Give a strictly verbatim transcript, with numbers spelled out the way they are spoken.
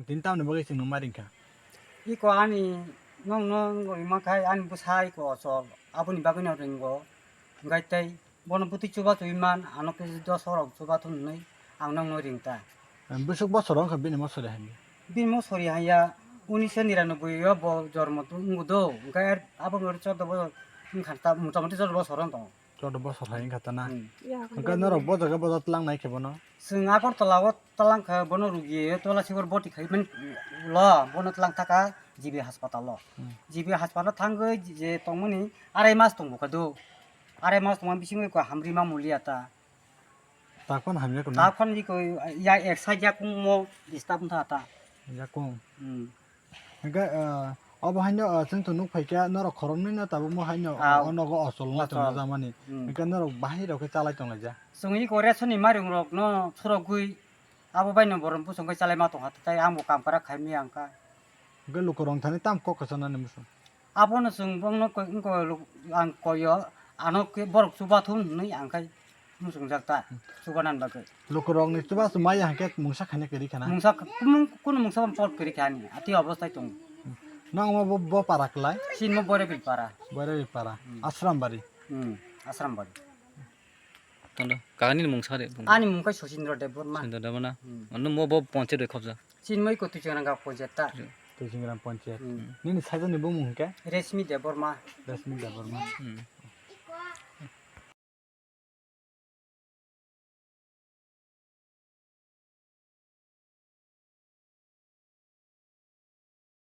Tini tamni bagwi chwng nung ma ringkha? Iko ani nokno wngwi mankhai ani bwsa iko ochol, aboni bagwino ringo. Hwnkhe tei bono bwtwi chuba chuwi man, ano khe dos horok chuba thum hwnwi ang nokno ring ta. Bwswk bosor wngkha bini mosori hai? Bini mosori haiya unisho niranoboi o bo jormo wngwi do, hwnkhe abo wngkha chordo bosor wngkha ta, motamuti chordo bosor wng tongo. Chordo bosor hai wngkha ta na? Hmm. Hwnkhe norok bo jaga bodo tlang nai khe bono? Chwng Agartala o tlang kha bono rugi tola sikor boti khai mani lo bono tlang thaka G B haspatal o. Hmm. G B haspatal o thangwi je tongmani arai mas tong bukha do. Arai mas tongma bisingo ko hamri ma mulia ta. Takhon hamya kono? Takhon iko ya ek side yakung mo disturb wngkha ta. Yakung. Hmm. Hingke, ah, obo haino, ah, chwng to nuk phaikha norok khoroknwi no tabukmo haino, ah, o nogo ochol wngwi tongmani. Hmm. Hingke norok bahai rok khe chalai tonglaijak. Chwng iko ration ni mairung rok no surogwi abo bai no borom bwswng khe chalai ma tongkha, tei ang bo kam kwrak khai maya wngkha. Hingke lukurok thani tam kok kwchanani muchung? Abono chwng bongno koi, wngkha ang koyo, ano khe borok chubathum hwnwi ang khai muchungjak ta, chubanan bagwi. Lukurokni chubachu maya hwnkhe mungsa khaina kwrwi khana? Mungsa, kumung, kunu mungsa bo pot kwrwi kha ani, ati obostai tongo. Nang omo bo, bo para kwlai? Chini mo Boirebil para. Boirebil para. Hmm. Asrambari. Hmm, Asrambari. Tongdo, kagani mungsa de, bung. Ani mung khe Sosindro Debbarma. Sosindro Debbarma. Hmm. Ano mo bo ponchayat bai khobjak. Chini mo iko Tuichwng Rangkha ponchayat ta. Tuichwng Rang ponchayat. Hmm. Nini sajani bumung hwnkhe? Resmi Debbarma. Resmi Debbarma. Hmm.